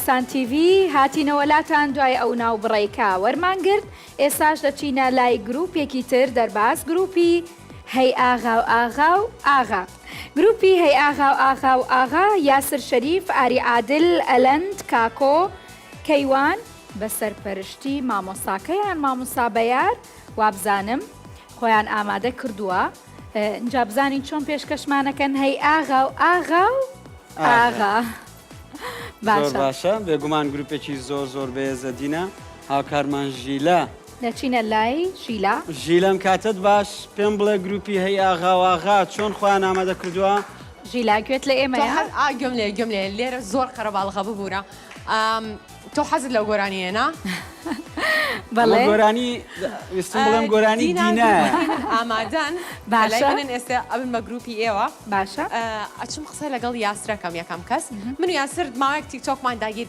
کوردستان تیڤی هاتینەوە لاتان دوای ئەو ناوبڕەی کە وەرمان گرت ئێستاش دەچینە لای گروپێکی تر دەرباز گروپی هەی ئاغا و ئاغا و ئاغا گروپی هەی ئاغا و ئاغا و ئاغا یاسر شەریف ئاری عادل ئەلەند کاکۆ کەیوان بە سەرپەرشتی مامۆستاکەیان مامۆستا بەیار وابزانم خۆیان ئامادە کردووە ئینجا بزانین چۆن پێشکەشمانەکەن هەی ئاغا و ئاغا و ئاغا زۆر باشە بێگومان گروپێکی زۆر زۆر بەێزە دینا هاوکارمان ژیلا دەچینە لای ژیلا ژیلەم کاتت باش پێم بڵێ گروپی هەی ئاغا و ئاغا چۆن خۆیان ئامادە کردووە ژیلا گوێت لە ئێمەیە گوێم لێ گوێم لێ لێرە زۆر قەرەباڵغە ببوورە تۆ حەزت لەو گۆرانییە نا؟ بەڵێ گۆرانی ویستم بڵێم گۆرانی دینا ئامادەن باشە منن ئێستا ئەبن بە گروپی ئێوە باشە ئەچم قسە لەگەڵ یاسرەکەم یەکەم کەس من و یاسر ماوەیەک تیکتۆکمان داگیر.